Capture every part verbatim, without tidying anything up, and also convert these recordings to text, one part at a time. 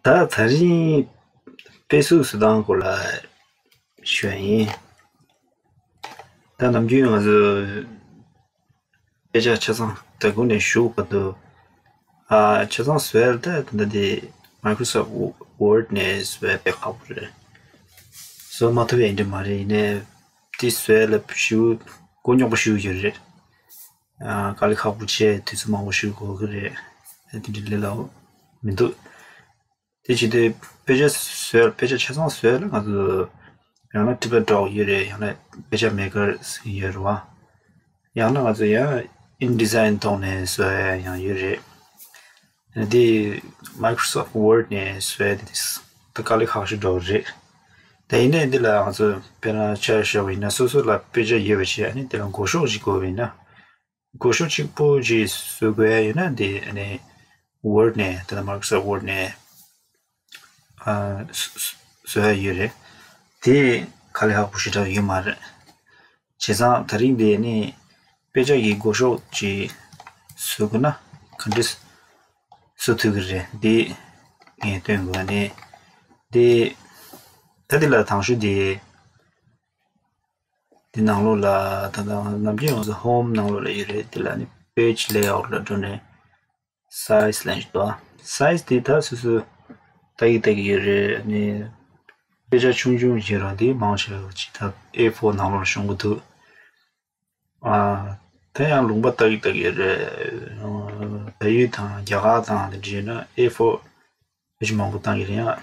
ད་ད་རིང་དཔེ་གཟུགས་བཟོ་སྟངས་སྐོར་ལ་ཞུ་ཡ་ཡིན། ད་ནམ་རྒྱུན་ང་ཚོ་དཔེ་ཆ་ཆ་ཚང་ད་གུང་ནས་ཞུ་བར་དུ། ཨ་ཆ་ཚང་བཟོ་ཡ་ད་ད་འདི་Microsoft Word ནས་བཟོ་ཡ་དཔེ་ཁག་པོ་རེད། བཟོ་མ་ཐུབ་ཡ་འདི་མ་རེད། ཡིན་ནའི་དེ་བཟོ་ཡ་ལ་ཞུ་མགོ་རྙོག་པོ་ཞུ་ཡོད་རེད། ཨ་དཀའ་ལས་ཁག་པོ་བྱས་དུས་ཚོད་མང་པོ་ཞུ་དགོས་ཀྱི་རེད། ཨ་དེ་འདྲ་ལས་སླ་པོ་མི་འདུག་དེ་བྱེད་དུས་དཔེ་ཆ་བཟོས་དཔེ་ཆ་ཆ་ཚང་བཟོས་ལ་ང་ཚོ་ཡང་ན་TiddlyDog ཡོད་རེད། ཡང་ན་དཔེ་ཆ་Maker ཟེར་ཡོད་རེད་བ། ཡང་ན་ང་ཚོ་ཡང་InDesign ཐོག་ནས་བཟོ་ཡ་ཡང་ཡོད་རེད། དེ་Microsoft Word ནས་བཟོ་ཡ་དེ་ད་དཀའ་ལས་ཁག་ཤོས་འདྲ་བོ་རེད། ད་ཡིན་ནའི་འདི་ལ་ང་ཚོ་དཔེར་ན་ཆ་བཞག་པ་ཡིན་ན་སོ་སོ་ལ་དཔེ་ཆ་ཡོད་པ་བྱས། ཨ་ནི་དེ་ལ་མགོ་ཤོག་ཅིག་དགོས་པ་ཡིན་ན། མགོ་ཤོག་གཅིག་པོ་ཅིག་བཟོ་དགོས་ཡ་ཡོད་ན་དེ་ཨ་ནི་Word ནས་དེ་ལ་Microsoft Word ནས་ཨ་བཟོ་བཟོ་ཡ་ཡོད་རེད། དེ་དཀའ་ལས་ཁག་པོ་ཞེ་དྲག་ཡོད་མ་རེད། བྱས་ཙང་ད་རིང་འདི་ནི་དཔེ་ཆ་གི་མགོ་ཤོག་ཅིག་བཟོ་དགོས་ན་ག་འདྲས་བཟོ་ཐུབ་ཀྱི་རེད། འདི་ངས་སྟོན་དགོས་ནི། འདི་ད་འདི་ལ་དང་ཤོས་འདི། འདི་ནང་ལོགས་ལ་ད་ལྟ་ནམ་རྒྱུན་ང་ཚོ་Home ནང་ལོགས་ལ་ཡོད་རེད། འདི་ལ་ནི་Page Layout ལ་འགྲོ་ནས་Size ལ་འདུག Size འདི་ད་སོ་སོའི་ལྟ་གི་ལྟ་གི་ཡོད་རེད། ནི་དཔེ་ཆ་ཆུང་ཆུང་བྱེད་རང་འདི་མང་ཆེ་བ་ཅིག་ད་A four ནང་ལོགས་ལ་ཤོང་གི་འདུག་ཨ་དེ་ཡང་ལུང་པ་ལྟ་གི་ལྟ་གི་ཡོད་རེད། བལ་ཡུལ་དང་རྒྱ་གར་དང་དེ་འདྲ་ཡོད་ན་A four ཕལ་ཆེར་མང་པོ་བཏང་གི་རེད། ཡང་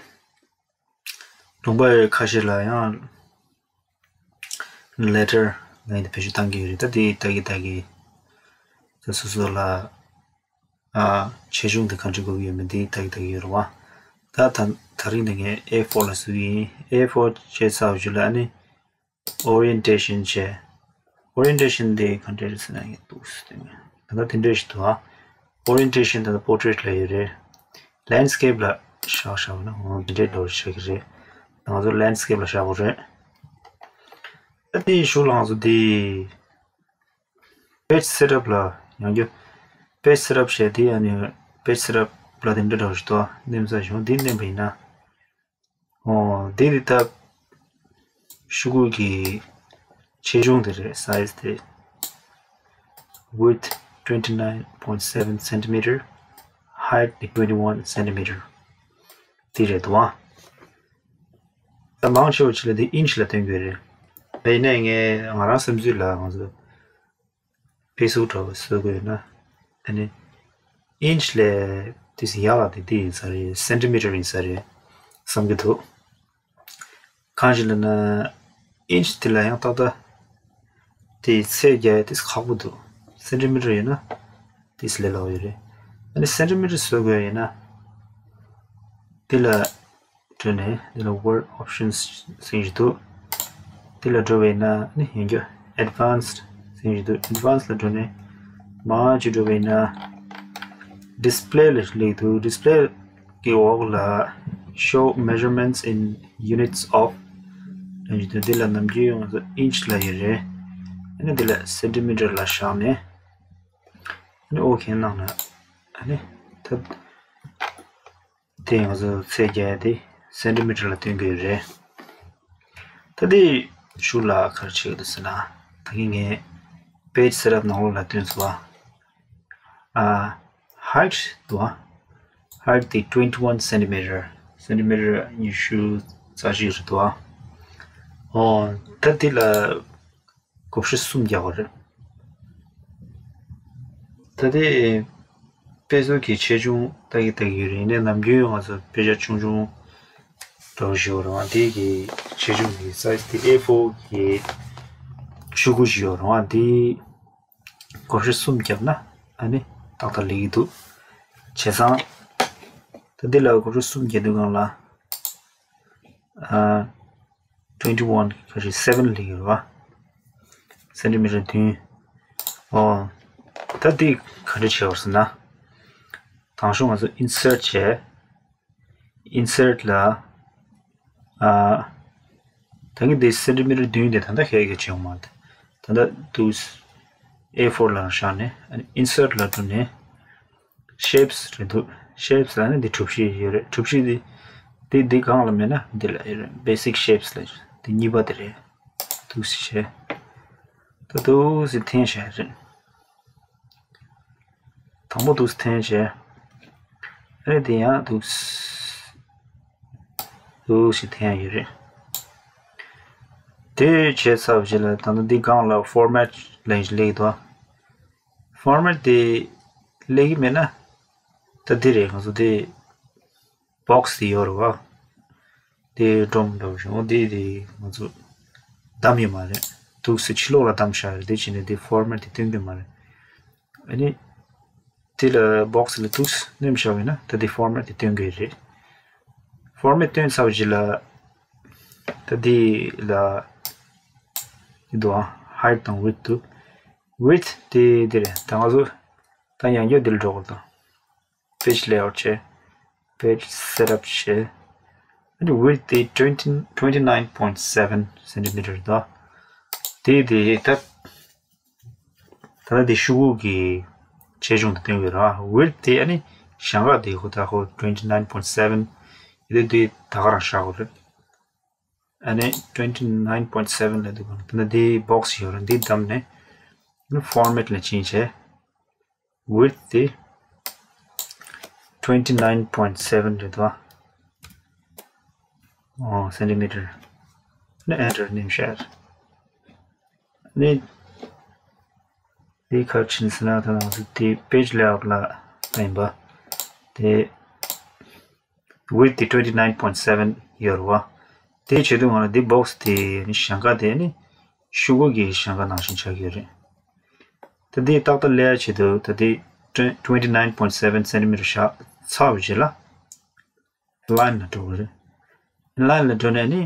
ལུང་པ་ཁ་ཤས་ལ་ཡང་Letter ལ་ཡིན་ཏེ་བེད་སྤྱོད་བཏང་གི་ཡོད་རེད། ད་དེ་ལྟ་གི་ལྟ་གི་ད་སོ་སོ་ལ་ཨ་ཆེ་ཆུང་དེ་ག་འདྲ་དགོས་ཀྱི་ཡོད་མེད་དེ་ལྟ་གི་ལྟ་གི་ཡོད་རེད་བ། ད་ད་ད་རིང་ད་ངས་A four ལ་བཟོ་གི་ཡིན། A four བྱས་ཚར་བའི་རྗེས་ལ་ཨ་ནི་Orientation བྱས། Orientation དེ་ག་འདྲ་རེད་ཟེར་ན་ངས་འདུག་སེ་ད་ལྟ་དེ་འདྲ་ཞིག་འདུག་ཨ། Orientation ད་ལྟ་Portrait ལ་ཡོད་རེད། Landscape ལ་བཞག་བཞག་ན་འོ་དེ་འདྲའི་འདྲ་བོ་ཆགས་ཀྱི་རེད། ང་ཚོ་Landscape ལ་བཞག་དགོས་རེད། ད་དེའི་གཞུག་ལ་ང་ཚོ་དེ་Page Setup ལ་ཡང་རྒྱུ། Page Setup བྱས་དེ་ཨ་ནི་Page Setup ལ་དེ་འདྲ་འདྲ་བོ་ཞིག་འདུག་ཨ། མནན་ས་བྱུང་། འདི་མནན་པ་ཡིན་ན། ཨོ་འདི་རེད་ད། ཤོག་གུ་གི་ཆེ་ཆུང་དེ་རེད། Size དེ། Width twenty nine point seven centimeter. Height དེ twenty one centimeter དེ་རེད་འདུག་ཨ། ད་མང་ཆེ་བ་ཅིག་ལ་དེ་Inch ལ་སྟོན་དགོས་རེད། ད་ཡིན་ནའི་ངས་ང་རང་བསམ་ཚུལ་ལ་ང་ཚོ་དཔེ་གཟུགས་འདྲ་བོ་བཟོ་དགོས་ན་ཨ་ནི་Inch ལས་དེ་ཡག་ལ་དེ་དེ་ཡིན་ས་རེད། Centimeter ཡིན་ས་རེད་བསམ་གྱི་འདུག་གང་ཞིག་ལབ་ན་Inch དེ་ལ་ཡང་ཏག་ཏག་དེ་ཚད་རྒྱག་ཡ་དེ་ཁག་པོ་འདུག Centimeter ཡིན་ན་དེ་ལས་སླ་བོ་ཡོད་རེད། ཨ་ནི་Centimeter བཟོ་དགོས་ཡིན་ན་དེ་ལ་འགྲོ་ནས་འདི་ལ་Word Options ཟེར་གྱི་འདུག་འདི་ལ་འགྲོ་བས་ན་ནི་ཡིན་རྒྱུ། Advanced ཟེར་གྱི་འདུག Advanced ལ་འགྲོ་ནས་མར་ཅིག་འགྲོ་བས་ན་Display ལ་སླེབས་འདུག Display གི་འོག་ལ་Show Measurements in Units of ཟེར་གྱི་འདུག་འདི་ལ་ནམ་རྒྱུན་ང་ཚོ་Inch ལ་ཡོད་རེད། ཨ་ནི་འདི་ལ་Centimeter ལ་བཞག་ནས་ཨ་ནི་ཨོ་ཁེ་གནང་ན་ཨ་ནི་ད། དེ་ང་ཚོ་ཚད་རྒྱག་ཡ་དེ་Centimeter ལ་སྟོན་གྱི་ཡོད་རེད། ད་དེ་གཞུག་ལ་ག་རེ་བྱེད་ཀྱི་འདུག་ཟེར་ན། ད་གིན་ངས་Page Setup ནང་ལོགས་ལ་སྟོན་སོང་བ། ཨ། Height འདུག་བ། Height དེ་twenty one centimeter། Centimeter ཉི་ཤུ་རྩ་གཅིག་རེད་འདུག་བ། ཨོ། ད་དེ་ལ་བགོ་བཤའ་གསུམ་རྒྱག་པ་རེད། ད་ལྟའི་དཔེ་གཟུགས་ཀྱི་ཆེ་ཆུང་ལྟ་གི་ལྟ་གི་ཡོད་རེད། ཡིན་ནའི་ནམ་རྒྱུན་ང་ཚོ་དཔེ་ཆ་ཆུང་ཆུང་འདྲ་བོ་ཞིག་ཡོད་རེད་བ། དེ་གི་ཆེ་ཆུང་གི་Size དེ་A four གི་ཤོག་གུ་ཞིག་ཡོད་རེད་བ། དེ་བགོ་བཤའ་གསུམ་བརྒྱབ་ན་ཨ་ནི་ཏག་ཏག་ལེགས་ཀྱི་འདུག་བྱས་ཙང་ད་འདི་ལ་བགོ་བཤའ་གསུམ་བརྒྱབ་དུས་སྒང་ལ། ཨ། twenty one ག་ཞིག་seven ལ་ཡོད་རེད་བ། Centimeter བདུན། ཨོ། ད་འདི་ག་འདྲ་བྱས་པ་ཟེར་ན། དང་ཤོག་ང་ཚོ་Insert བྱས། Insert ལ། ཨ། ད་གིན་འདི་Centimeter བདུན་དེ་ད་ལྟ་ཁྱེད་ཀྱིས་བྱས་ཡོང་མ་རེད། ད་ལྟ་འདུག A four ལ་བཞག་ནས་Insert ལ་འགྲོ་ནས། Shapes རེད་འདུག shapes ལ་ནི་འདི་གྲུ་བཞི་ཡོད་རེད། གྲུ་བཞི་འདི་འདི་འདི་སྒང་ལ་མེད་ན་འདི་ལ་ཡོད་རེད། basic shapes ལ་འདི་གཉིས་པ་དེ་རེད། འདུག་སེ་བྱས། ད་འདུག་སེ་འཐེན་བྱས་རེད། དང་པོ་འདུག་སེ་འཐེན་བྱས། ཨ་ནི་དེ་ཡང་འདུག་སེ་འདུག་སེ་འཐེན་ཡོད་རེད། དེ་བྱས་ཚར་བ་རྗེས་ལ་ད་ལྟ་འདི་སྒང་ལ་format ལབ་ཡག་ཅིག་སླེབས་ཀྱི་འདུག format དེ་སླེབས་ཀྱི་མེད་ན། ད་འདི་རེད། ང་ཚོ་དེ་box དེ་ཡོད་རེད་བ། དེ་སྒྲོམ་འདྲ་བོ་ཞིག་འོ་དེ་དེ་ང་ཚོ་བདམས་ཡོད་མ་རེད། འདུག་སེ་ཕྱི་ལོགས་ལ་བདམས་བཞག་རེད། དེ་བྱས་ནས་དེ་format དེ་སྟོན་གྱི་མ་རེད། ཨ་ནི་དེ་ལ་box ལ་འདུག་སེ་མནན་བཞག་པ་ཡིན་ན་ད་དེ་format དེ་སྟོན་གྱི་རེད། format སྟོན་ཚར་བ་རྗེས་ལ་ད་དེ་ལ་དེ་འདུག་ཨ། height དང་width འདུག width དེ་དེ་རེད། ད་ང་ཚོ་ད་ཡང་བསྐྱར་འདི་ལ་འགྲོ་དགོས་དང་། page layout བྱས། page setup བྱས། ཨ་ནི་width དེ twenty twenty nine point seven centimeter དང་། དེ་དེ་ད་ད་ལྟ་དེ་ཤོག་གུ་གི་ཆེ་ཆུང་དེ་སྟོན་གྱི་རེད། width དེ་ཨ་ནི་གཞན་ག་དེ་ཁོ་ད་ཁོ་twenty nine point seven ཡིན་དུས་དེ་ད་ག་རང་བཞག་དགོས་རེད། ཨ་ནི་twenty nine point seven ལ་འདུག་ག་ད་ལྟ་དེ་box ཡོད་རེད། འདི་བདམས་ནས་ཨ་ནི་format ལ་ཕྱིན་བྱས། width དེ་twenty nine point seven རེད་དོ། ཨོ་centimeter ནི་enter མནན་བྱས། ནི་དེ་ག་རེ་བྱས་ཟེར་ན། ད་ང་ཚོ་དེ་page layout ལ་ཡིན་པ་དེ། width དེ twenty nine point seven ཡོད་རེད་བ། དེ་བྱེད་དུས་ང་ལ་འདི་box དེ་ནི་གཞན་ག་དེ་ནི་ཤོག་གུ་གི་གཞན་ག་ནང་བཞིན་ཆགས་ཀྱི་ཡོད་རེད། ད་འདི་ཏག་ཏག་སླེབས་ཡག་ཆེད་དུ་ད་འདི་twenty nine point seven centimeter བཞག་ཚར་བའི་རྗེས་ལ་align ལ་འགྲོ་གི་རེད། align ལ་འགྲོ་ནས་ནི་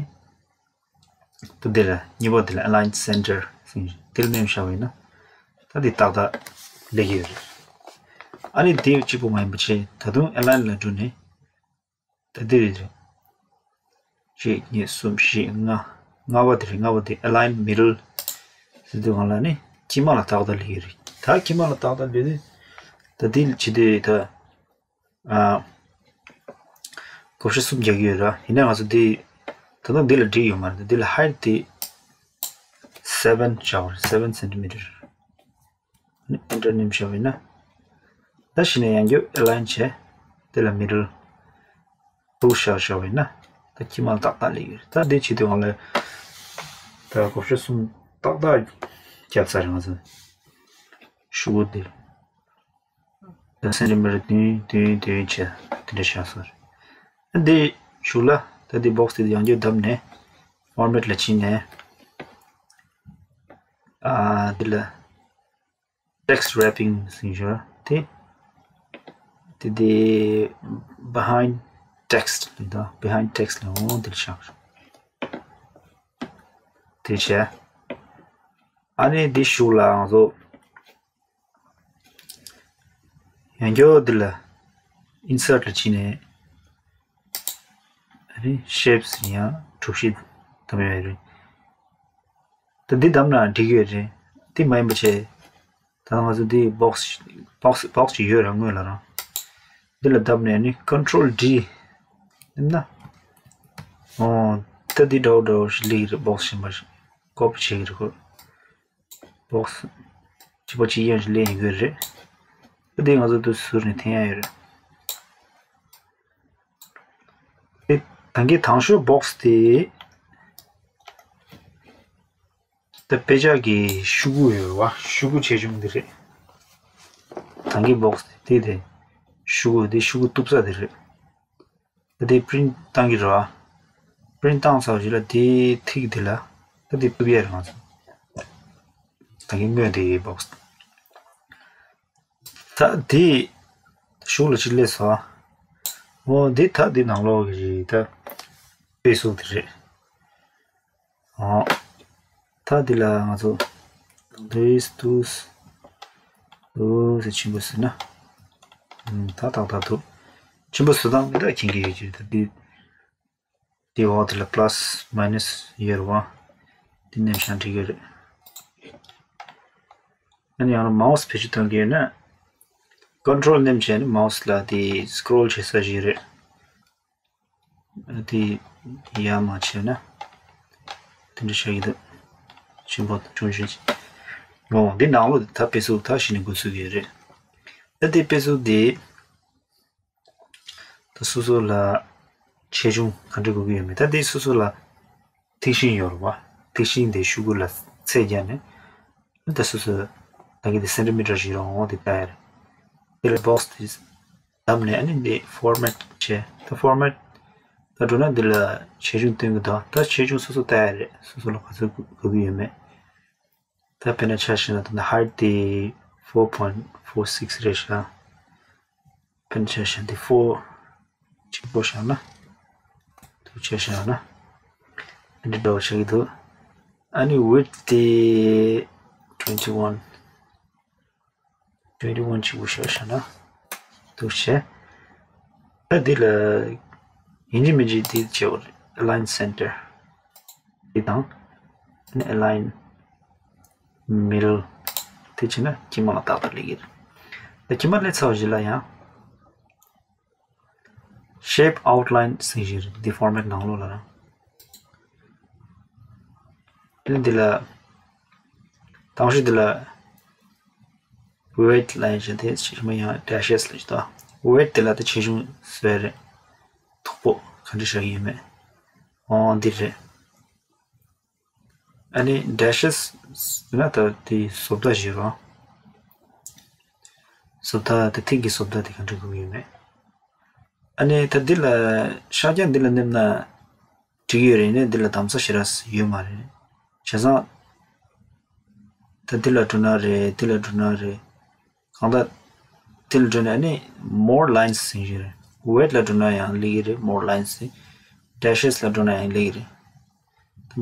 ད་འདི་ལ་གཉིས་པ་འདི་ལ་align center ཟེར་འདི་ལ་མནན་བཞག་པ་ཡིན་ན། ད་འདི་ཏག་ཏག་སླེབས་ཀྱི་ཡོད་རེད། ཨ་ནི་འདི་གཅིག་པོ་མ་ཡིན་པ་བྱས། ད་དུང་align ལ་འགྲོ་ནས། ད་འདི་རེད། གཅིག་གཉིས་གསུམ་བཞི་ལྔ། ལྔ་པ་དེ་རེད། ལྔ་པ་དེ་align middle ཟེར་དུས་སྒང་ལ་ནི་དཀྱིལ་མ་ལ་ཏག་ཏག་སླེབས་ཀྱི་རེད། ད་དཀྱིལ་མ་ལ་ཏག་ཏག་སླེབས་དུས་ད་འདི་བྱེད་དུས་ད་ཨ་བགོ་བཤའ་གསུམ་རྒྱག་གི་ཡོད་ར། ཡིན་ན་ང་ཚོ་འདི་ད་དུང་འདི་ལ་འགྲིག་ཡོད་མ་རེད། འདི་ལ་height དེ་seven བྱ་བར་seven centimeter ཨ་ནི་enter མནན་བཞག་པ་ཡིན་ན། ད་གཞི་ནས་ཡང་བསྐྱར་align བྱས། དེ་ལ་middle དུ་བཞག་བཞག་པ་ཡིན་ན། ད་དཀྱིལ་མ་ཏག་ཏག་སླེབས་ཡོད་རེད། ད་འདི་བྱེད་དུས་སྒང་ལ་ད་བགོ་བཤའ་གསུམ་ཏག་ཏག་བརྒྱབ་ཚར་རེད་ང་ཚོ། ཤོག་གུ་འདི་ད་centimeter བདུན་བདུན་བདུན་བྱས་དེ་འདྲ་བཞག་སོང་རེད། ད་འདི་གཞུག་ལ་ད་འདི་box དེ་ཡང་བསྐྱར་བདམས་ནས་format ལ་ཕྱིན་ནས། ཨ་འདི་ལ་text wrapping ཟེར་ཞོར་དེ། དེ་དེ་behind text ལ་ད་behind text ལ་འོང་། འདིར་བཞག་དེ་བྱས། ཨ་ནི་འདི་གཞུག་ལ་ང་ཚོ་ཡང་བསྐྱར་འདི་ལ་insert ལ་ཕྱིན་ནས། ཨ་ནི་shapes ཡང་གྲུ་བཞི་བདམས་ཡོད་རེད། ད་འདི་བདམས་ན་འགྲིག་ཡོད་རེད། འདི་མ་ཡིན་པ་བྱས། ད་ང་ཚོ་འདི་box box box ཅིག་ཡོད་ར་སྔོན་ལ་རང་། འདི་ལ་བདམས་ནས་ནི་control D ནི་ན། ཨོ་ད་འདི་འདྲ་བོ་འདྲ་བོ་ཞིག་སླེབས་ཀྱི་རེད། box གཞན་པ་ཞིག་copy བྱེད་ཀྱི་རེད་ཁོ། box གཅིག་པ་གཅིག་ཡན་ཞིག་སླེབས་ཡོང་གི་རེད། ད་འདི་ང་ཚོ་འདི་ཟུར་ནས་འཐེན་ཡ་ཡོད་རེད། དེ་ད་གིན་དང་ཤོས་box དེ་ད་དཔེ་ཆ་གི་ཤོག་གུ་ཡོད་རེད་བ། ཤོག་གུ་ཆེ་ཆུང་འདི་རེད། ད་གིན་box དེ་དེ་དེ་ཤོག་གུ་དེ་ཤོག་གུ་གཏུབ་ས་དེ་རེད། ད་དེ་print བཏང་གི་རེད་བ། print བཏང་ཚར་བ་ཞིག་ལ་དེ་ཐིག་དེ་ལ་ད་དེ་གཏུབ་ཡ་རེད་ང་ཚོ། ད་གིན་སྔོན་དེ་གི་box ད་དེ་གཞུག་ལ་ཅིག་སླེབས་སོང་། འོ་འདི་ད་འདི་ནང་ལོགས་ཀྱི་ད་དཔེ་གཟུགས་དེ་རེད། འོ་ད་འདི་ལ་ང་ཚོ་འདིས་དུས་དུས་ཟེར་ཆེན་པོ་ཟེར་ན། ད་ཏག་ཏག་འདུག་ཆེན་པོ་བཟོ་སྟངས་འདི་ད་མཁྱེན་གྱི་ཡོད་ཀྱི་རེད། ད་འདི་དེའི་འོག་དེ་ལ་plus minus ཡོད་རེད་བ། དེ་མནན་བཞག་འགྲིག་གི་རེད། ཨ་ནི་ཡང་ན་mouse བེད་སྤྱོད་གཏོང་གི་ཡོད་ན། Control མནན་བྱས་ནས་མའོ་སི་ལ་དེ་སི་ཀོ་རོལ་བྱེད་ས་ཞིག་རེད། དེ་ཡར་མར་བྱས་ན་དེ་འདྲ་ཆགས་ཀྱི་འདུག་ཆེན་པོ་དང་ཆུང་ཆུང་ཅིག་འོ་འདི་ནང་ལོགས་དེ་ད་དཔེ་གཟུགས་ད་གཞི་ནས་འགོ་ཚུགས་ཀྱི་རེད། ད་དེ་དཔེ་གཟུགས་དེ་ད་སོ་སོ་ལ་ཆེ་ཆུང་ག་འདྲ་དགོས་ཀྱི་ཡོད་མེད། ད་དེ་སོ་སོ་ལ་ཐིག་ཤིང་ཡོད་རེད་བ། ཐིག་ཤིང་དེ་ཤོག་གུ་ལ་ཚད་བརྒྱབ་ནས་ད་སོ་སོ་ད་གི་དེ་སེན་ཊི་མི་ཊར་བཞི་རང་འོང་དེ་ལྟ་ཡ་རེད། དེ་ལ་བོག་སི་དེ་བདམས་ནས་ཨ་ནི་འདི་ཕོར་མེ་ཊི་བྱས། ད་ཕོར་མེ་ཊི་ད་འགྲོ་ན་འདི་ལ་ཆེ་ཆུང་སྟོན་གི་འདུག་ད་ཆེ་ཆུང་སོ་སོ་ལྟ་ཡ་རེད། སོ་སོ་ལ་ག་ཚོད་དགོས་ཀྱི་ཡོད་མེད། ད་དཔེར་ན་ཆ་བཞག་ན་ད་ནི་ཧའེ་ཊི་དེ་four point four six རེད་ཤག་དཔེར་ན་ཆ་བཞག་འདི་ཕོར་གཅིག་པོ་བཞག་ན་དུ་ཆ་བཞག་ན་འདི་འདྲ་བ་ཆགས་ཀྱི་འདུག་ཨ་ནི་ཝིཌ་དེ་twenty one twenty one གཅིག་པོ་བཞག་བཞག་ན་འདུག་བྱས། ད་འདི་ལ་ཡིན་གཅིག་མིན་གཅིག་འདི་བྱེད་དགོས་རེད། Align center འདི་དང་ཨ་ནི་Align middle དེ་བྱས་ན་དཀྱིལ་མ་ལ་ཏག་ཏག་སླེབས་ཀྱི་རེད། ད་དཀྱིལ་མ་སླེབས་ཚར་བ་ཞིག་ལ་ཡང་Shape outline ཟེར་ཞིག་རེད། འདི་ཕོར་མེ་ཊི་ནང་ལོགས་ལ་རང་། དེ་ནས་འདི་ལ་དང་ཤོས་འདི་ལ་weight ལ་ཡིན་ཞིང་དེ་ཕྱི་མ་ཡང་dashes ལ་ཞིག་དང་weight དེ་ལ་དེ་ཆེ་ཆུང་བཟོས་རེད། མཐུག་པོ་ག་འདྲ་བཞག་གི་ཡོད་མེད། འོ་འདི་རེད། ཨ་ནི་dashes ཟེར་ན་ད་དེ་བཟོ་ལྟ་ཞིག་རེད། བཟོ་ལྟ་དེ་ཐིག་གི་བཟོ་ལྟ་དེ་ག་འདྲ་དགོས་ཀྱི་ཡོད་མེད། ཨ་ནི་ད་འདི་ལ་ཤར་རྒྱག་འདི་ལ་མནན་ན་འགྲིག་གི་ཡོད་རེད། ནས་འདི་ལ་གདམ་ས་ཞེ་དྲག་ཡོད་མ་རེད། བྱས་ཙང་ད་འདི་ལ་འགྲོ་ན་རེད། འདི་ལ་འགྲོ་ན་རེད། གང་ལྟར་འདི་ལ་འགྲོ་ན་ནི་more lines ཟེར་གྱི་རེད། weight ལ་འགྲོ་ན་ཡང་སླེབས་ཀྱི་རེད། more lines ཟེར། dashes ལ་འགྲོ་ན་ཡང་སླེབས་ཀྱི་རེད།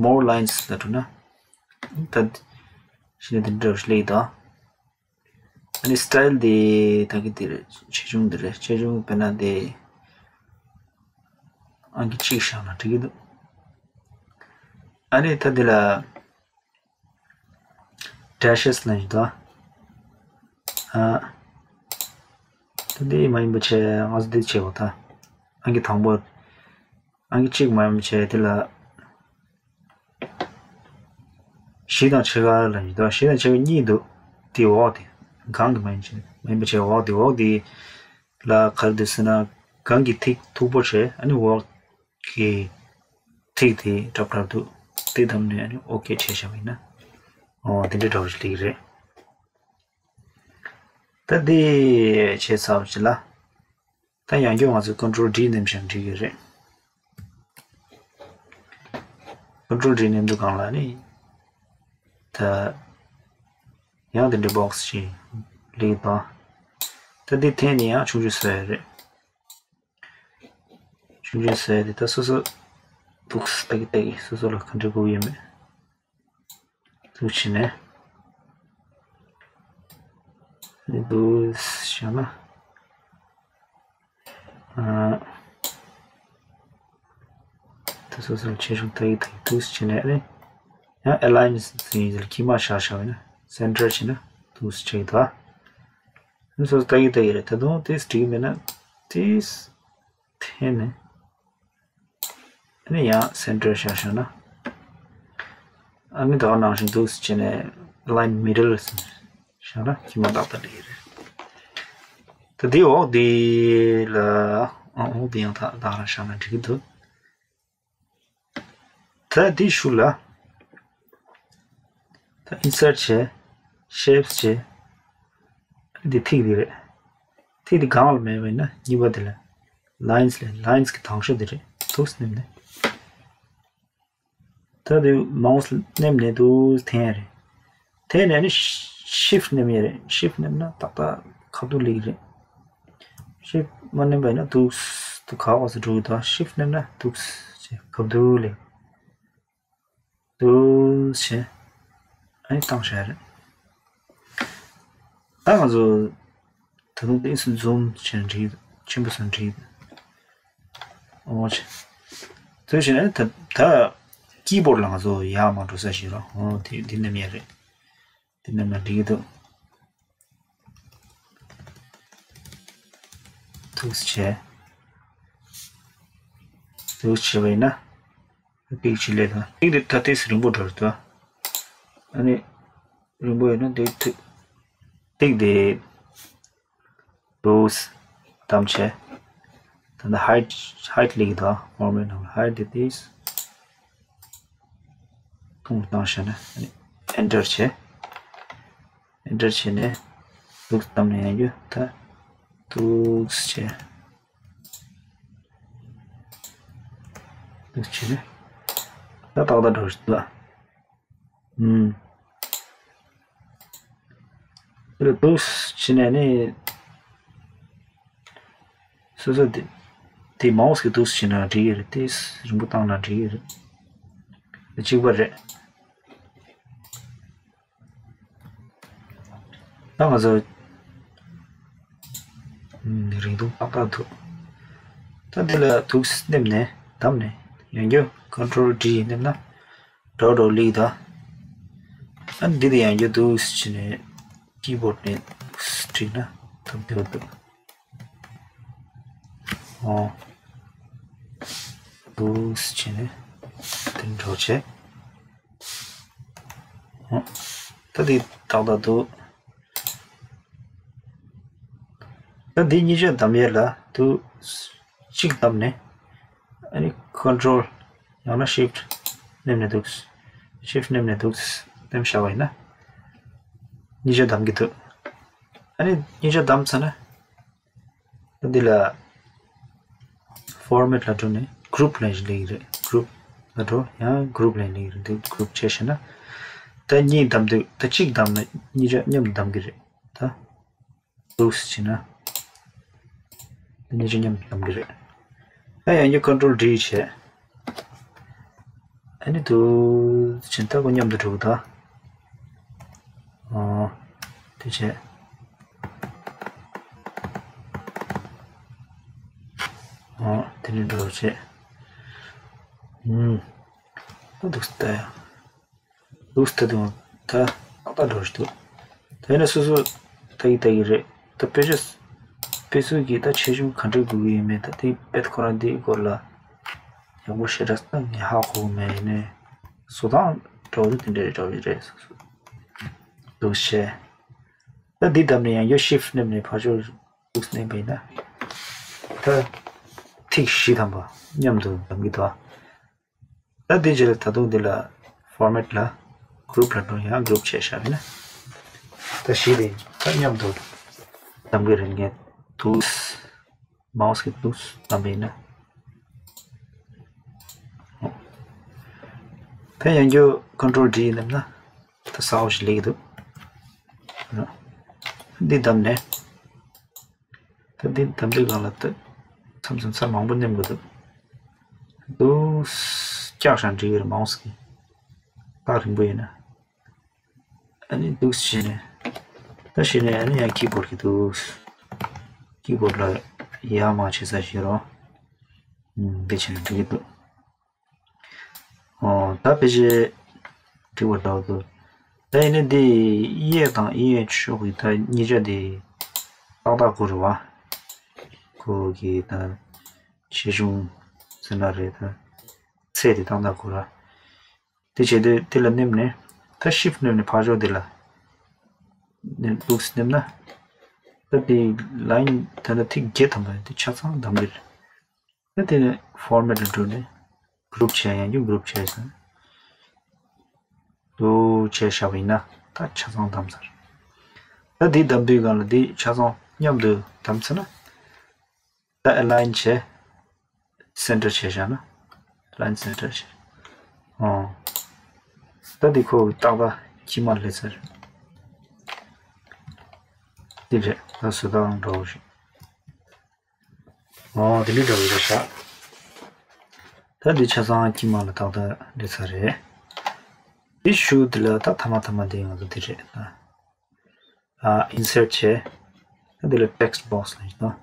more lines ལ་འགྲོ་ན་ད་གཞི་ནས་འདི་འདྲ་སླེབས་ཀྱི་འདུག་ཨ་ནི་style འདི་ད་གི་འདི་རེད། ཆེ་ཆུང་འདི་རེད། ཆེ་ཆུང་དཔེར་ན་འདི་ཨང་ཀི་གཅིག་བཞག་ན་འགྲིག་གི་འདུག་ཨ་ནི་ད་འདི་ལ་dashes ལ་ཡིན་ད། ཨ། ད་འདི་མ་ཡིན་པ་བྱས་ང་ཚོ་འདི་བྱས་པ་ད། ཨང་ཀི་དང་པོ། ཨང་ཀི་གཅིག་མ་ཡིན་པ་བྱས་དེ་ལ། བཞི་དང་ཕྱེད་ཀ་ལ་ཡིན་ད། བཞི་དང་ཕྱེད་ཀ་གཉིས་འདུག་དེ་འོག་དེ། སྒང་གི་མ་ཡིན་བྱས་མ་ཡིན་པ་བྱས་འོག་དེ། འོག་དེ་ལ་ག་རེ་འདུག་ཟེར་ན། སྒང་གི་ཐིག་མཐུག་པོ་བྱས། ཨ་ནི་འོག་གི་ཐིག་དེ་གྲབ་གྲབ་འདུག་དེ་བདམས་ནས་ཨ་ནི་ཨོ་ཀེ་བྱས་བཞག་པ་ཡིན་ན། ཨོ་དེ་འདྲའི་འདྲ་བོ་ཞིག་སླེབས་ཀྱི་རེད། ད་དེ་བྱས་ཚར་བ་ཞིག་ལ། ད་ཡང་བསྐྱར་ང་ཚོས་Control D མནན་བཞག་འགྲིག་གི་རེད། Control D མནན་དུས་སྒང་ལ་ནི། ད་ཡང་དེ་འདྲའི་བོག་སི་ཞིག་སླེབས་ཀྱི་འདུག་ད་དེ་འཐེན་ནས་ཡང་ཆུང་ཆུང་བཟོ་ཡ་རེད། ཆུང་ཆུང་བཟོས་ཏེ་ད་སོ་སོ་འདུག་ལྟ་གི་ལྟ་གི་སོ་སོ་ལ་ག་འདྲ་དགོས་ཡོད་མེད་འདུག་བྱས་ནས་འདུག་བྱས་ན་ཨ་ད་སོ་སོ་ལ་ཆེ་ཆུང་ལྟ་གི་ལྟ་གི་འདུག་བྱས་ནས་ཨ་ནི་ཡང་Align ཟེར་ཡིན་ཟེར་དཀྱིལ་མ་བཞག་བཞག་པ་ཡིན་ན་Center བྱས་ན་འདུག་བྱས་གི་འདུག་ཨ་ནི་སོ་སོ་ལྟ་གི་ལྟ་གི་རེད། ད་དུང་དེ་འགྲིག་གི་མེད་ན་དེ། འཐེན་ནས། ཨ་ནི་ཡང་Center བཞག་བཞག་ན། ཨ་ནི་ད་ག་ནང་བཞིན་འདུག་སེ་བྱས་ནས་Align Middle བཞག་ན་དཀྱིལ་མ་ཏག་ཏག་སླེབས་ཀྱི་རེད། ད་འདི་འོག་འདི་ལ་ཨ་འོག་འདི་ཡང་ད་ད་ག་རང་བཞག་ན་འགྲིག་གི་འདུག་ད་འདི་གཞུག་ལ་ད་Insert བྱས། Shapes བྱས། འདི་ཐིག་འདི་རེད། ཐིག་འདི་སྒང་ལ་མེད་པ་ཡིན་ན་གཉིས་པ་འདི་ལ་Lines ལས་Lines གི་དང་ཤོས་འདི་རེད། འདུག་སེ་མནན་ནས། ད་འདི་མའོ་སི་མནན་ནས་འདུག་སེ་འཐེན་ཡ་རེད། འཐེན་ནས་ནི་Shift མནན་ཡ་རེད། Shift མནན་ན་ཏག་ཏག་ཁ་ཐུག་སླེབས་ཀྱི་རེད། Shift མ་མནན་པ་ཡིན་ན་འདུག་སེ་འདུག་ག་པར་སེ་འགྲོ་གི་འདུག Shift མནན་ན་འདུག་སེ་ཁ་ཐུག་སླེབས། འདུག་སེ་བྱས། ཨ་ནི་བཏང་བཞག་རེད། ད་ང་ཚོ་ད་དུང་ཏོག་ཙམ་zoom བྱས་ན་འགྲིག་ཆེན་པོ་བཟོས་ན་འགྲིག་འོ་ཆེ། དེ་བྱས་ན་ད་ད་keyboard ལ་ང་ཚོ་ཡར་མར་འགྲོ་ས་ཞིག་རོ། འོ་དེ་འདི་ནམ་ཡ་རེད། འདི་ནམ་ཡ་འགྲིག་གི་འདུག་འདུག་སེ་བྱས། འདུག་སེ་བྱས་པ་ཡིན་ན། ཏིག་ཅིག་སླེབས་དང་། ཏིག་དེ་ད་ཏིག་རིང་པོ་འགྲོ་རེད་དོ། ཨ་ནི། རིང་པོ་ཡོད་ན་དེ་ཏིག་ཏིག་དེ། འདུག་སེ་བདམས་བྱས། ད་ནི་ཧའིཊ་ཧའིཊ་སླེབས་ཀྱི་འདུག་ཧྥོར་མེཊ་ནང་ཧའིཊ་དེ་ཏིག་ཐུང་བཏང་བྱས་ན། ཨ་ནི་ཨེན་ཊར་བྱས། ཨེན་ཊར་བྱས་ནས་འདུག་སེ་བདམས་ནས་ཡང་རྒྱུ་ད། འདུག་སེ་བྱས། འདུག་སེ་བྱས་ནས་ད་ཏག་ཏག་འགྲོ་རེད་ལ། ཨུམ། དེ་ལ་འདུག་སེ་བྱས་ནས་ནི། སོ་སོ་དེ་དེ་མའོ་སི་གིས་འདུག་སེ་བྱས་ན་འགྲིག་གི་རེད། དེ་རིང་པོ་བཏང་ན་འགྲིག་གི་རེད། དེ་གཅིག་པ་རེད། ད་ང་ཚོ་རིང་ཐུང་ཏག་ཏག་འདུག་ད་འདི་ལ་འདུག་སེ་སླེབས་ནས་བདམས་ནས་ཡང་བསྐྱར་ཀོན་ཊོལ་ཌི་སླེབས་ན་འགྲོ་འགྲོ་ལི་ད། ཨ་ནི་འདི་དེ་ཡང་བསྐྱར་འདུག་སེ་བྱས་ནས་ཀི་བྷོཌ་ནས་འདུག་སེ་བྲིས་ན་ཐུབ་བསྡད་འདུག་ཨོ། འདུག་སེ་བྱས་ནས་དེ་འགྲོ་བྱས། ད་འདི་ཏག་ཏག་འདུག་ད་འདི་གཉིས་ཆ་བདམས་ཡས་ལ་འདུག་གཅིག་བདམས་ནས། ཨ་ནི་ཀོན་ཊོལ་ཡང་ན་ཤིཕ་ཊི་མནན་ནས་འདུག་ཤིཕ་ཊི་མནན་ནས་འདུག་མནན་བཞག་པ་ཡིན་ན། གཉིས་ཆ་བདམས་ཀྱི་འདུག་ཨ་ནི་གཉིས་ཆ་བདམས་ཚར་ན། ད་འདི་ལ་ཕོར་མེཊ་ལ་འགྲོ་ནས་གུ་རུབ་ལ་སླེབས་ཀྱི་རེད། གུ་རུབ་ལ་འགྲོ། ཡང་གུ་རུབ་ལ་སླེབས་ཀྱི་རེད། འདི་གུ་རུབ་བྱས་ཤེ་ན། ད་གཉིས་བདམས་འདུག་ད་གཅིག་བདམས་ན་གཉིས་ཆ་མཉམ་དུ་བདམས་ཀྱི་རེད། ད་འདུག་སེ་བྱས་ན། ད་གཉིས་ཆ་མཉམ་དུ་བདམས་ཀྱི་རེད། ད་ཡང་བསྐྱར་ཀོན་ཊོལ་ཌི་བྱས། ཨ་ནི་འདུག་སེ་བྱས་ན་ད་ཁོ་མཉམ་དུ་འགྲོ་གི་ད། ཨོ། དེ་བྱས། ཨོ། དེ་ནས་འགྲོ་བྱས། ཨུམ། ད་འདུག་སེ་ལྟ་ཡ། འདུག་སེ་ལྟ་དུས་ད་ཏག་ཏག་འགྲོ་བཞིན་འདུག་ད་ཡིན་ན་སོ་སོ་ལྟ་གི་ལྟ་གི་རེད། ད་དཔེ་ཆ་དཔེ་སྲོལ་གྱི་ད་ཆེ་ཆུང་ག་འདྲ་དགོས་ཀྱི་ཡོད་མེད། ད་དེ་དཔེ་ཁོ་རང་དེའི་སྐོར་ལ་ཡག་པོ་ཞེ་དྲག་ད་ངས་ཧ་གོ་གི་མེད། ཡིན་ནའི་བཟོ་སྟངས་འདྲ་བོ་དེ་འདྲ་རེད་འདྲ་བོ་རེད། སོ་སོ་འདུག་བྱས། ད་འདི་བདམས་ནས་ཡང་བསྐྱར་ཤིཕ་ཊི་མནན་ནས་ཕར་ཕྱོགས་འདུག་སེ་མནན་པ་ཡིན་ན། ད་ཐིག་བཞི་ཐམ་པ་མཉམ་དུ་བདམས་ཀྱི་འདུག་ད་འདི་རྗེས་ལ་ད་དུང་འདི་ལ་ཕོར་མེཊ་ལ་གུ་རུབ་ལ་འགྲོ། ཡང་གུ་རུབ་བྱས་བཞག་པ་ཡིན་ན། ད་བཞི་དེ་ད་མཉམ་དུ་བདམས་ཀྱི་རེད། ངས་འདུག་སེ་མའོ་སི་གིས་འདུག་སེ་བདམས་པ་ཡིན་ན། ད་ཡང་བསྐྱར་ཀོན་ཊོལ་ཌི་མནན་ན་ད་གསལ་པོ་ཞིག་སླེབས་ཀྱི་འདུག་འདི་བདམས་ནས། ད་འདི་བདམས་དུས་སྒང་ལ་ད་མཚམས་མཚམས་ཚར་མང་པོ་མནན་དགོས་འདུག་འདུག་སེ་བཀྱག་བཞག་འགྲིག་གི་རེད། མའོ་སི་གིས་ཏག་རིང་པོ་ཡིན་ན། ཨ་ནི་འདུག་སེ་བྱས་ནས། ད་བྱས་ནས་ཨ་ནི་ཡང་ཀི་བྷོཌ་གི་འདུག་ཀི་བྷོཌ་ལ་ཡར་མར་བྱེད་ས་བྱེད་རོགས། ཨུམ། འདི་བྱས་ན་འགྲིག་གི་འདུག་ཨོ། ད་ཕལ་ཆེར་འགྲིག་པ་འདྲ་བོ་འདུག་ད་ཡིན་ནའི་འདི་གཡས་དང་གཡས་ཕྱོགས་ཀྱི་ད་གཉིས་ཆ་འདི་ཏག་ཏག་དགོས་རེད་བ། ཁོ་གི་ད་ཆེ་ཆུང་ཟེར་ན་རེད། ད་ཚད་དེ་ཏག་ཏག་དགོས་ར། དེ་བྱེད་དུས་དེ་ལ་མནན་ནས། ད་ཤིཕ་ཊི་མནན་ནས་ཕར་ཕྱོགས་དེ་ལ་མནན། འདུག་སེ་མནན་ན། ད་དེ་ལའིན་ད་ལྟ་ཐིག་བརྒྱད་ཐམ་པ་དེ་ཆ་ཚང་བདམས་ཀྱི་རེད། ད་དེ་ནས་ཕོར་མེཊ་ལ་འགྲོ་ནས་གུ་རུབ་བྱས། ཡང་བསྐྱར་གུ་རུབ་བྱས་ཟེར། འདུག་བྱས་བཞག་པ་ཡིན་ན་ད་ཆ་ཚང་བདམས་ཚར། ད་འདི་བདམས་དུས་སྒང་ལ་འདི་ཆ་ཚང་མཉམ་དུ་བདམས་ཚར་ན། ད་ཨ་ལའིན་བྱས། སེན་ཊར་བྱས་བཞག་ན། ལའིན་སེན་ཊར་བྱས། ཨོ། ད་འདི་ཁོ་ཏག་ཏག་དཀྱིལ་མ་སླེབས་ཚར། འདི་རེད། ད་བཟོ་སྟངས་འདྲ་བོ་ཞིག་ཨོ། དེ་འདྲ་འདྲ་བོ་རེད་ཤག་ད་འདི་ཆ་ཚང་དཀྱིལ་མ་ལ་ཏག་ཏག་སླེབས་ཚར་རེད། འདི་གཞུག་འདི་ལ་ད་ཐ་མ་ཐ་མ་འདི་ང་ཚོ་འདི་རེད། ཨ། ཨིན་སར་ཊི་བྱས། ད་འདི་ལ་ཊེག་སི་བྷོག་སི་ལ་ཡིན་ན།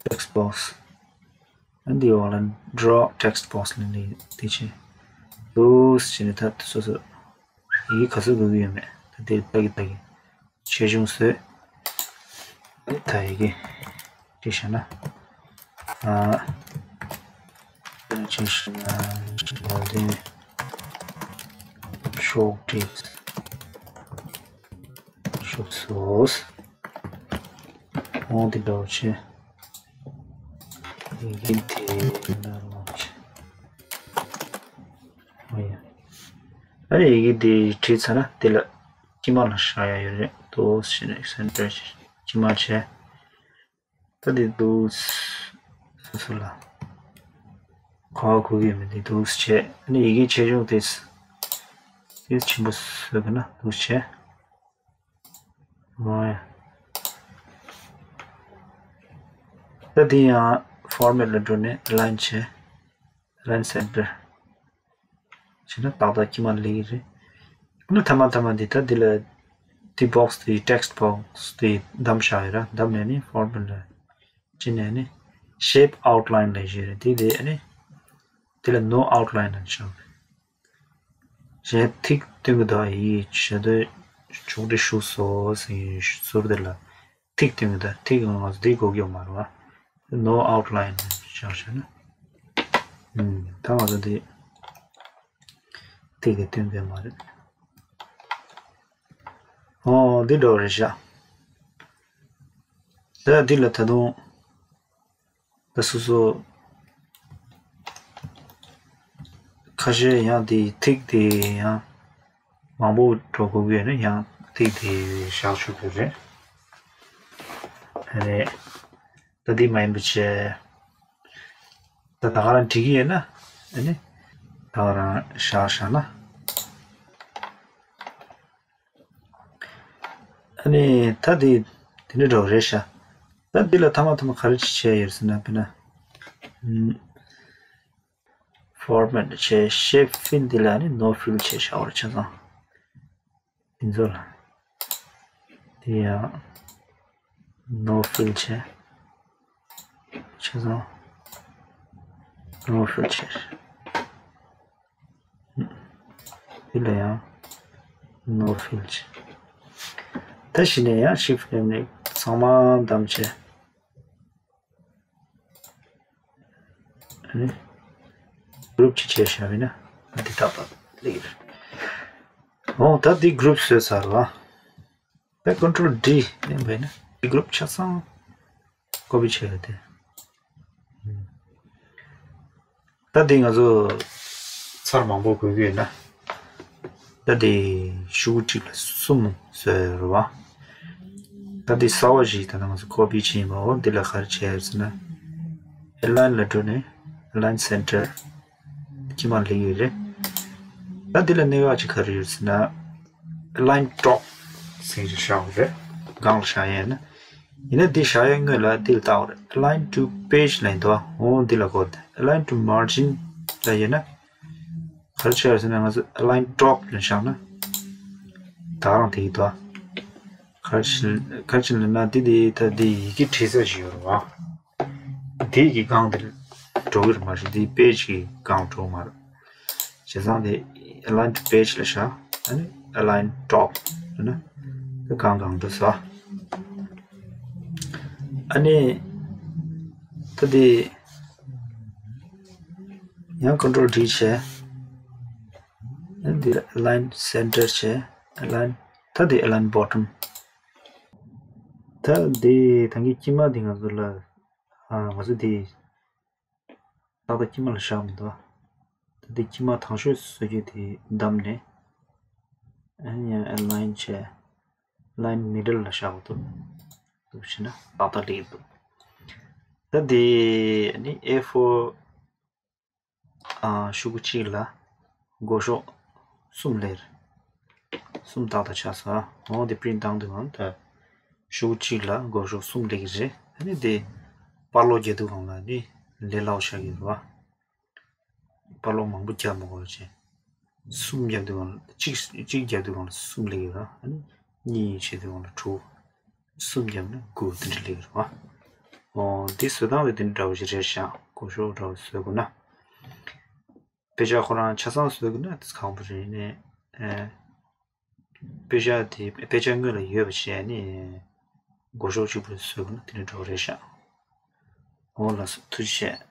ཊེག་སི་བྷོག་སི། ཨ། འདི་འོག་ལ་ཌོ་རོ་ཊེག་སི་བྷོག་སི་ལ་ནི་འདི་བྱས། འདུག་སེ་བྱས་ནས་ད་སོ་སོ་ཡི་གེ་ག་ཚོད་དགོས་ཀྱི་ཡོད་མེད་ད་དེ་ལྟ་གི་ལྟ་གི་ཆེ་ཆུང་བཟོས། ད་ཡི་གེ་ བྲིས་བཞག་ན། ཨ། ཅི་ཞིག་ན་ལ་དེ་ཤོག་བྲིས་ཤོག་སོ། འོང་དེ་འདྲ་བོ་བྱས། ཡི་གེ་དེ་འདྲ་བོ་བྱས། ཨོ་ཡ། ཨ་ནི་ཡི་གེ་དེ་བྲིས་ཚར་ན་དེ་ལ་དཀྱིལ་མ་ལ་བཞག་ཡ་ཡོད་རེད། དོ་ཞེས་ནས་སེན་ཊར་དཀྱིལ་མ་བྱས། ད་འདི་འདུག་སོ་སོ་ལ་ག་བ་གོ་གི་ཡོད་མེད་འདི་འདུག་བྱས། ཨ་ནི་ཡི་གེ་ཆེ་ཆུང་དེ་དེ་ཆེན་པོ་བཟོས་དགོས་ན་འདུག་བྱས། ཨོ་ཡ། ད་འདི་ཡང་ཕོར་མེཊ་ལ་འགྲོ་ནས་ཨ་ལའིན་བྱས། ཨ་ལའིན་སེན་ཊར། བྱས་ན་ཏག་ཏག་དཀྱིལ་མ་སླེབས་ཀྱི་རེད། ཨ་ནི་མཐའ་མ་མཐའ་མ་འདི་ད་འདི་ལ་འདི་བོག་སི་འདི་ཊེག་སི་བོག་སི་འདི་བདམས་བཞག་ཡོད་ར། བདམས་ནས་ནི་ཕོར་མེཊ་ལ་ཕྱིན་ནས་ནི་ཤེབ་ཨའུཊ་ལའིན་ལ་བཞག་རེད། འདི་འདི་ཨ་ནི་འདི་ལ་ནོ་ཨའུཊ་ལའིན་ལ་བཞག་རེད། གཞན་ཐིག་སྟོན་གྱི་འདུག་ཡི་ཞེ་འདོད་ཕྱོགས་སྒྲིག་ཞུ་སོ་ཟེར་ཟུར་དེ་ལ་ཐིག་སྟོན་གྱི་འདུག་ཐིག་ང་ཚོ་འདི་དགོས་ཀྱི་ཡོད་མ་རེད་བ། ནོ་ཨའུཊ་ལའིན་བཞག་བྱས་ན། ཨུམ། ད་ང་ཚོ་འདི་ཐིག་དེ་སྟོན་གྱི་ཡོད་མ་རེད། ཨོ་འདི་འདྲ་བོ་རེད་ཤག་ད་འདི་ལ་ད་དུང་ད་སོ་སོ་ཁ་ཤས་ཡང་དེ་ཐིག་དེ་ཡང་མང་པོ་འགྲོ་དགོས་ཀྱི་ཡོད་ན་ཡང་ཐིག་དེ་བཞག་ཆོག་གི་རེད། རེད། ད་འདི་མ་ཡིན་པ་བྱས། ད་ད་ག་རང་འགྲིག་གི་ཡོད་ན་ཨ་ནི་ད་ག་རང་བཞག་བཞག་ན། ཨ་ནི་ད་འདི་དེ་འདྲ་འདྲ་བོ་རེད་ཤག་ད་འདི་ལ་ཐ་མ་ཐ་མ་ག་རེ་བྱས་ཡོད་ཟེར་ན། དཔེར་ན་ཕོར་མེཊ་བྱས། ཤེབ་ཕིལ་འདི་ལ་ནི་ནོ་ཕིལ་བྱས་བཞག་པ་རེད། ཆ་ཚང་འདི་ཚོ་ལ་འདི་ཡང་ནོ་ཕིལ་བྱས། ཆ་ཚང་ནོ་ཕིལ་བྱས། འདི་ལ་ཡང་ནོ་ཕིལ་བྱས། ད་གཞི་ནས་ཡང་ཤིཕ་ཊི་ནས་ཚང་མ་བདམས་བྱས། ཨ་ནི་གུ་རུབ་ཅིག་བྱས་བཞག་པ་ཡིན་ན་འདི་ཏག་ཏག་སླེབས་ཀྱི་རེད། འོ་ད་འདི་གུ་རུབ་བཟོས་ཚར་བ། ད་ཀོན་ཊོལ་ཌི་མནན་པ་ཡིན་ན་འདི་གུ་རུབ་ཆ་ཚང་ཀོ་པི་བྱས་ཡོད་དེ། ད་འདི་ང་ཚོ་ཚར་མང་པོ་དགོས་ཀྱི་ཡོད་ན། ད་འདི་ཤོག་གུ་གཅིག་ལ་གསུམ་བཟོས་ཡོད་རེད་བ། ད་འདི་གསར་པ་ཞིག་ད་ནང་ཚོ་ཀོ་པི་བྱས་ཡིན་པའོ། འདི་ལ་ག་རེ་བྱས་ཡོད་ཟེར་ན། ཨེ་ལའིན་ལ་འགྲོ་ནས་ཨེ་ལའིན་སེན་ཊར་དཀྱིལ་མ་སླེབས་ཡོད་རེད། ད་འདི་ལ་གནད་འགག་ཅིག་ག་རེ་ཡོད་ཟེར་ན། ཨེ་ལའིན་ཊོབ་ཟེར་གྱི་བཞག་ཡོད་རེད། སྒང་ལ་བཞག་ཡས་ན། ཡིན་ན་འདི་བཞག་ཡས་སྔོན་ལ་འདི་ལ་བལྟ་དགོས་རེད། Align to page ལ་ཡིན་འདུག་འོ་འདི་ལ་གོ་རེད། Align to margin ལ་ཡོད་ན། ག་རེ་བྱས་ཟེར་ན་ང་ཚོ་ཨེ་ལའིན་ཊོབ་ལ་བཞག་ན། ད་རང་དེ་ཡིན་འདུག་ག་རེ་བྱས་ག་རེ་བྱས་ལབ་ན་འདི་འདི་ད་འདི་ཡི་གེ་བྲིས་ས་ཞིག་ཡོད་རེད་བ། འདི་གི་སྒང་འདིར་འགྲོ་གི་རེད་མ་གཞི་འདི་པེ་ཇི་གི་སྒང་འགྲོ་གི་མ་རེད། བྱས་ཙང་དེ་Align to page ལ་བཞག་ཨ་ནི་Align top ལབ་ན་དེ་སྒང་སྒང་འགྲོ་ས། ཨ་ནི་ད་དེ་ཡང་Control D བྱས། ཨ་ནི་འདི་Align center བྱས། Align ད་དེ་Align bottom ད་དེ་ད་གིན་དཀྱིལ་མ་དེ་ང་ཚོ་ལ་ཨ་ང་ཚོ་དེ་ཏག་ཏག་དཀྱིལ་མ་ལ་བཞག་མི་འདུག་ད་དེ་དཀྱིལ་མ་དང་ཤོས་བཟོ་རྒྱུ་དེ་བདམས་ནས། ཨ་ནི་ཡང་Align བྱས། Align middle ལ་བཞག་འདུག་འདུག་བྱས་ན་ཏག་ཏག་སླེབས་འདུག་ད་དེ་ཨ་ནི་ཨེ་ཕོར་ཨ་ཤོག་གུ་གཅིག་ལ་སྒོ་ཕྱོགས་གསུམ་སླེབས་རེད། གསུམ་ཏག་ཏག་ཆགས་སོང་། འོ་དེ་པི་རིན་ཊི་བཏང་དུས་ང་ད་ཤོག་གུ་གཅིག་ལ་སྒོ་ཕྱོགས་གསུམ་སླེབས་ཀྱི་རེད། ཨ་ནི་དེ་པར་ལོག་རྒྱག་དུས་སྒང་ལ་ནི་ལས་སླ་པོ་ཆགས་ཀྱི་རེད་བ། པར་ལོག་མང་པོ་རྒྱག་མི་དགོས་པ་བྱས། གསུམ་རྒྱག་དུས་སྒང་ལ་གཅིག་གཅིག་རྒྱག་དུས་སྒང་ལ་གསུམ་སླེབས་ཀྱི་རེད། ཨ་ནི་གཉིས་བྱེད་དུས་སྒང་ལ་དྲུག་གསུམ་བརྒྱབ་ན་དགུ་དེ་འདྲ་སླེབས་ཀྱི་རེད་བ། འོ་འདི་བཟོ་སྟངས་དེ་དེ་འདྲ་འདྲ་བོ་ཞིག་རེད་ཤག་སྒོ་ཕྱོགས་འདྲ་བོ་བཟོ་དགོས་ན། དཔེ་ཆ་ཁོ་རང་ཆ་ཚང་བཟོ་དགོས་ན་དེ་ཁག་པོ་རེད་ནས། ཨེ། དཔེ་ཆ་དེ་དཔེ་ཆ་སྔོན་ལ་ཡོད་པ་བྱས་ནས་སྒོ་ཕྱོགས་གཅིག་པུ་བཟོ་དགོས་ན་དེ་འདྲ་འདྲ་བོ་རེད་ཤག་འོ་ལགས་སོ། ཐུགས་རྗེ་ཆེ།